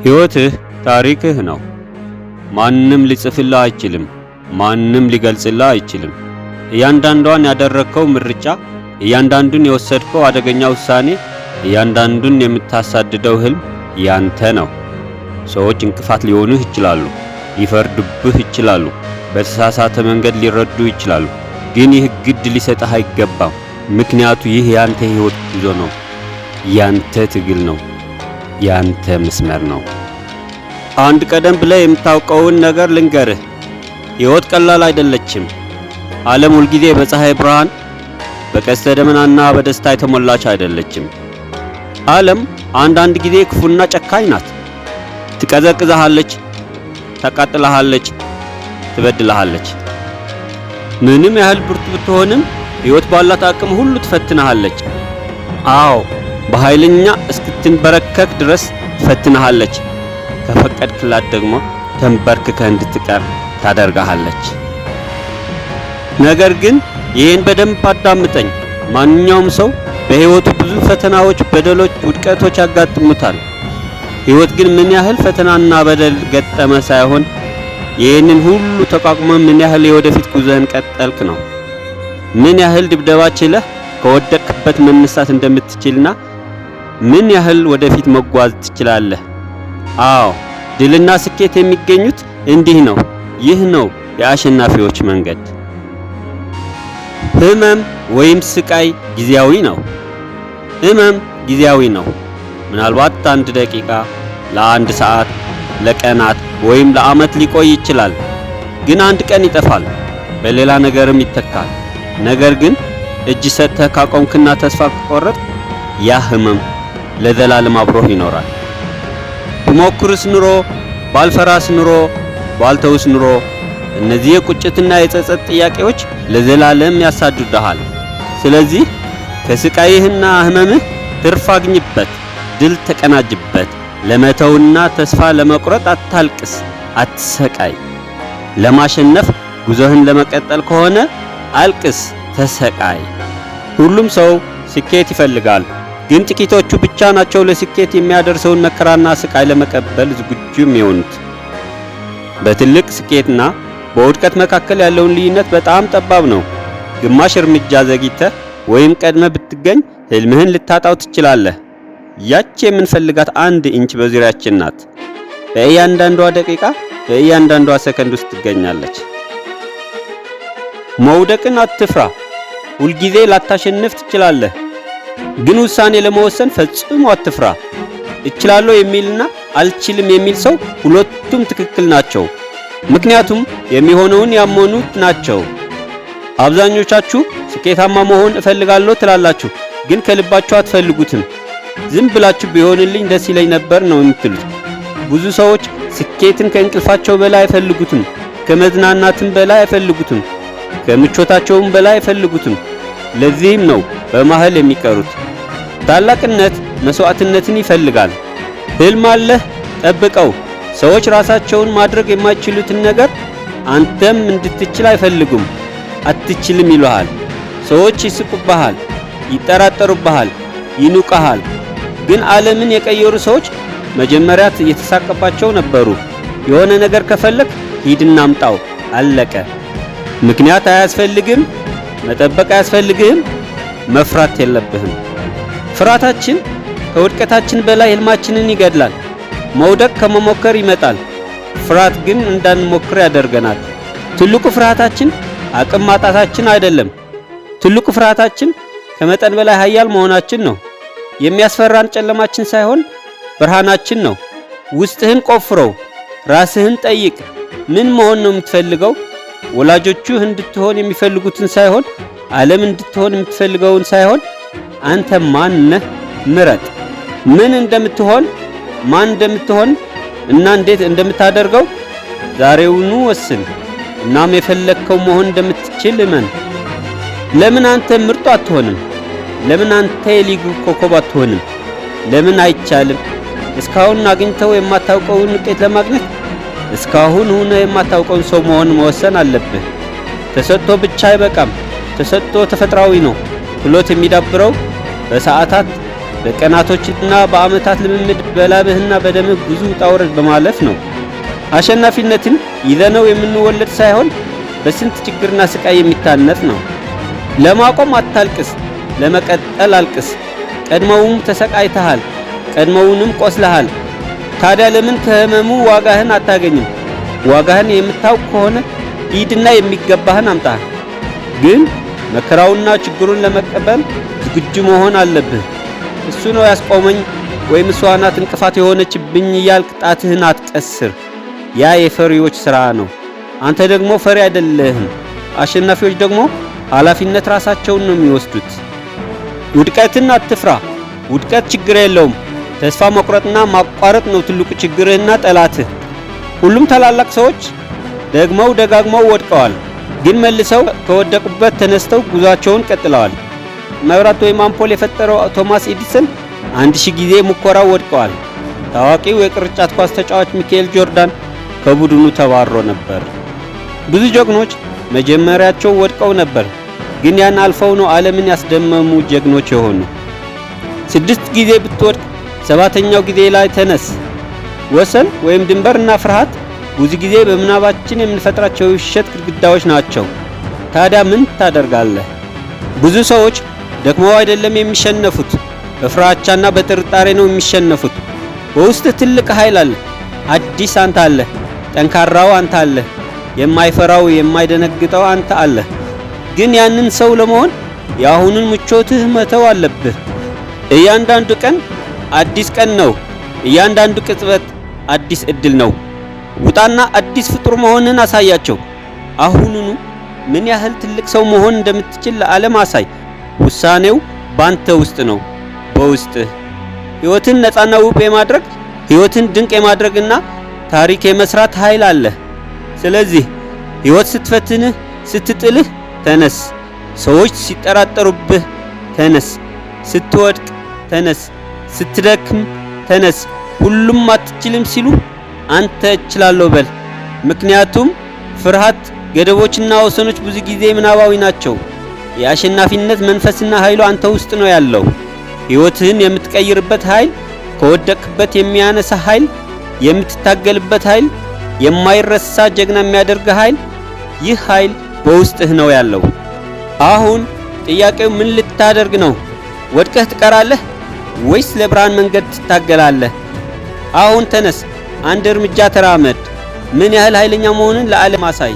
ሕይወትህ ታሪክህ ነው። ማንም ሊጽፍልህ አይችልም። ማንም ሊገልጽልህ አይችልም። እያንዳንዷን ያደረግከው ምርጫ፣ እያንዳንዱን የወሰድከው አደገኛ ውሳኔ፣ እያንዳንዱን የምታሳድደው ህልም ያንተ ነው። ሰዎች እንቅፋት ሊሆኑህ ይችላሉ፣ ሊፈርዱብህ ይችላሉ፣ በተሳሳተ መንገድ ሊረዱ ይችላሉ። ግን ይህ ግድ ሊሰጥህ አይገባም። ምክንያቱ ይህ ያንተ የህይወት ጉዞ ነው፣ ያንተ ትግል ነው፣ ያንተ መስመር ነው። አንድ ቀደም ብለህ የምታውቀውን ነገር ልንገርህ። ሕይወት ቀላል አይደለችም። ዓለም ሁልጊዜ በፀሐይ ብርሃን፣ በቀስተ ደመናና በደስታ የተሞላች አይደለችም። ዓለም አንዳንድ ጊዜ ክፉና ጨካኝ ናት። ትቀዘቅዝሃለች፣ ታቃጥልሃለች፣ ትበድልሃለች። ምንም ያህል ብርቱ ብትሆንም ሕይወት ባላት አቅም ሁሉ ትፈትንሃለች። አዎ፣ በኃይለኛ እስክትንበረከክ ድረስ ትፈትንሃለች። ከፈቀድክላት ደግሞ ተንበርክከህ እንድትቀር ታደርግሃለች። ነገር ግን ይህን በደንብ አዳምጠኝ። ማንኛውም ሰው በሕይወቱ ብዙ ፈተናዎች፣ በደሎች፣ ውድቀቶች ያጋጥሙታል። ሕይወት ግን ምን ያህል ፈተናና በደል ገጠመ ሳይሆን ይህንን ሁሉ ተቋቁመ ምን ያህል የወደፊት ጉዞህን ቀጠልክ ነው። ምን ያህል ድብደባ ችለህ ከወደቅክበት መነሳት እንደምትችልና ምን ያህል ወደፊት መጓዝ ትችላለህ። አዎ፣ ድልና ስኬት የሚገኙት እንዲህ ነው። ይህ ነው የአሸናፊዎች መንገድ። ህመም ወይም ስቃይ ጊዜያዊ ነው። ህመም ጊዜያዊ ነው። ምናልባት አንድ ደቂቃ፣ ለአንድ ሰዓት፣ ለቀናት ወይም ለዓመት ሊቆይ ይችላል። ግን አንድ ቀን ይጠፋል፣ በሌላ ነገርም ይተካል። ነገር ግን እጅ ሰጥተህ ካቆምክና ተስፋ ከቆረጥክ ያ ህመም ለዘላለም አብሮህ ይኖራል። ብሞክርስ ኑሮ፣ ባልፈራስ ኑሮ፣ ባልተውስ ኑሮ፣ እነዚህ የቁጭትና የጸጸት ጥያቄዎች ለዘላለም ያሳድዱሃል። ስለዚህ ከስቃይህና ህመምህ ትርፍ አግኝበት፣ ድል ተቀናጅበት። ለመተውና ተስፋ ለመቁረጥ አታልቅስ፣ አትሰቃይ። ለማሸነፍ ጉዞህን ለመቀጠል ከሆነ አልቅስ፣ ተሰቃይ። ሁሉም ሰው ስኬት ይፈልጋል፣ ግን ጥቂቶቹ ብቻ ናቸው ለስኬት የሚያደርሰውን መከራና ስቃይ ለመቀበል ዝግጁ የሚሆኑት። በትልቅ ስኬትና በውድቀት መካከል ያለውን ልዩነት በጣም ጠባብ ነው። ግማሽ እርምጃ ዘግይተህ ወይም ቀድመህ ብትገኝ ህልምህን ልታጣው ትችላለህ። ያቺ የምንፈልጋት አንድ ኢንች በዙሪያችን ናት። በእያንዳንዷ ደቂቃ፣ በእያንዳንዷ ሰከንድ ውስጥ ትገኛለች። መውደቅን አትፍራ። ሁልጊዜ ላታሸንፍ ትችላለህ፣ ግን ውሳኔ ለመወሰን ፈጽሞ አትፍራ። እችላለሁ የሚልና አልችልም የሚል ሰው ሁለቱም ትክክል ናቸው። ምክንያቱም የሚሆነውን ያመኑት ናቸው። አብዛኞቻችሁ ስኬታማ መሆን እፈልጋለሁ ትላላችሁ፣ ግን ከልባችሁ አትፈልጉትም። ዝም ብላችሁ ቢሆንልኝ ደስ ይለኝ ነበር ነው የምትሉት። ብዙ ሰዎች ስኬትን ከእንቅልፋቸው በላይ አይፈልጉትም፣ ከመዝናናትም በላይ አይፈልጉትም፣ ከምቾታቸውም በላይ አይፈልጉትም። ለዚህም ነው በመሃል የሚቀሩት። ታላቅነት መስዋዕትነትን ይፈልጋል። ህልም አለህ፣ ጠብቀው። ሰዎች ራሳቸውን ማድረግ የማይችሉትን ነገር አንተም እንድትችል አይፈልጉም። አትችልም ይሉሃል። ሰዎች ይስቁብሃል፣ ይጠራጠሩብሃል፣ ይንቁሃል። ግን ዓለምን የቀየሩ ሰዎች መጀመሪያ የተሳቀባቸው ነበሩ። የሆነ ነገር ከፈለክ ሂድና አምጣው፣ አለቀ። ምክንያት አያስፈልግም፣ መጠበቅ አያስፈልግህም፣ መፍራት የለብህም። ፍርሃታችን ከውድቀታችን በላይ ህልማችንን ይገድላል። መውደቅ ከመሞከር ይመጣል። ፍርሃት ግን እንዳንሞክር ያደርገናል። ትልቁ ፍርሃታችን አቅም ማጣታችን አይደለም። ትልቁ ፍርሃታችን ከመጠን በላይ ኃያል መሆናችን ነው። የሚያስፈራን ጨለማችን ሳይሆን ብርሃናችን ነው። ውስጥህን ቆፍረው፣ ራስህን ጠይቅ። ምን መሆን ነው የምትፈልገው? ወላጆችህ እንድትሆን የሚፈልጉትን ሳይሆን፣ ዓለም እንድትሆን የምትፈልገውን ሳይሆን፣ አንተ ማን ነህ? ምረጥ። ምን እንደምትሆን፣ ማን እንደምትሆን እና እንዴት እንደምታደርገው ዛሬውኑ ወስን። እናም የፈለግከው መሆን እንደምትችል እመን። ለምን አንተ ምርጡ አትሆንም? ለምን አንተ የሊጉ ኮከብ አትሆንም? ለምን አይቻልም? እስካሁን አግኝተው የማታውቀውን ውጤት ለማግኘት እስካሁን ሆነ የማታውቀውን ሰው መሆን መወሰን አለብህ። ተሰጥቶ ብቻ አይበቃም። ተሰጥቶ ተፈጥሯዊ ነው። ክህሎት የሚዳብረው በሰዓታት፣ በቀናቶችና በዓመታት ልምምድ በላብህና በደምህ ብዙ ውጣ ውረድ በማለፍ ነው። አሸናፊነትን ይዘነው የምንወለድ ሳይሆን በስንት ችግርና ስቃይ የሚታነጽ ነው። ለማቆም አታልቅስ፣ ለመቀጠል አልቅስ። ቀድሞውም ተሰቃይተሃል፣ ቀድሞውንም ቆስለሃል። ታዲያ ለምን ከህመሙ ዋጋህን አታገኝም? ዋጋህን የምታውቅ ከሆነ ሂድና የሚገባህን አምጣ። ግን መከራውና ችግሩን ለመቀበል ዝግጁ መሆን አለብህ። እሱ ነው ያስቆመኝ ወይም እሷ ናት እንቅፋት የሆነችብኝ እያልክ ጣትህን አትቀስር። ያ የፈሪዎች ሥራ ነው። አንተ ደግሞ ፈሪ አይደለህም። አሸናፊዎች ደግሞ ኃላፊነት ራሳቸውን ነው የሚወስዱት። ውድቀትን አትፍራ። ውድቀት ችግር የለውም። ተስፋ መቁረጥና ማቋረጥ ነው ትልቁ ችግርህና ጠላትህ። ሁሉም ታላላቅ ሰዎች ደግመው ደጋግመው ወድቀዋል፣ ግን መልሰው ከወደቁበት ተነስተው ጉዟቸውን ቀጥለዋል። መብራት ወይም አምፖል የፈጠረው ቶማስ ኤዲሰን 1000 ጊዜ ሙከራው ወድቀዋል። ታዋቂው የቅርጫት ኳስ ተጫዋች ሚካኤል ጆርዳን ከቡድኑ ተባሮ ነበር። ብዙ ጀግኖች መጀመሪያቸው ወድቀው ነበር፣ ግን ያን አልፈው ነው ዓለምን ያስደመሙ ጀግኖች የሆኑ። 6 ጊዜ ብትወድቅ ሰባተኛው ጊዜ ላይ ተነስ። ወሰን ወይም ድንበርና ፍርሃት ብዙ ጊዜ በምናባችን የምንፈጥራቸው የውሸት ግድግዳዎች ናቸው። ታዲያ ምን ታደርጋለህ? ብዙ ሰዎች ደክመው አይደለም የሚሸነፉት፣ በፍራቻና በጥርጣሬ ነው የሚሸነፉት። በውስጥህ ትልቅ ኃይል አለ። አዲስ አንተ አለ። ጠንካራው አንተ አለ። የማይፈራው የማይደነግጠው አንተ አለ። ግን ያንን ሰው ለመሆን የአሁኑን ምቾትህ መተው አለብህ። እያንዳንዱ ቀን አዲስ ቀን ነው። እያንዳንዱ ቅጽበት አዲስ እድል ነው። ውጣና አዲስ ፍጡር መሆንህን አሳያቸው። አሁኑኑ ምን ያህል ትልቅ ሰው መሆን እንደምትችል ለዓለም አሳይ። ውሳኔው ባንተ ውስጥ ነው፣ በውስጥህ። ሕይወትን ነፃና ውብ የማድረግ፣ ሕይወትን ድንቅ የማድረግና ታሪክ የመስራት ኃይል አለ። ስለዚህ ሕይወት ስትፈትንህ፣ ስትጥልህ ተነስ። ሰዎች ሲጠራጠሩብህ ተነስ። ስትወድቅ ተነስ። ስትደክም ተነስ። ሁሉም አትችልም ሲሉ አንተ እችላለሁ በል። ምክንያቱም ፍርሃት፣ ገደቦችና ወሰኖች ብዙ ጊዜ ምናባዊ ናቸው። የአሸናፊነት መንፈስና ኃይሉ አንተ ውስጥ ነው ያለው። ሕይወትህን የምትቀይርበት ኃይል፣ ከወደቅበት የሚያነሳ ኃይል፣ የምትታገልበት ኃይል፣ የማይረሳ ጀግና የሚያደርግ ኃይል፣ ይህ ኃይል በውስጥህ ነው ያለው። አሁን ጥያቄው ምን ልታደርግ ነው? ወድቀህ ትቀራለህ ወይስ ለብርሃን መንገድ ትታገላለህ? አሁን ተነስ፣ አንድ እርምጃ ተራመድ። ምን ያህል ኃይለኛ መሆንን ለዓለም አሳይ።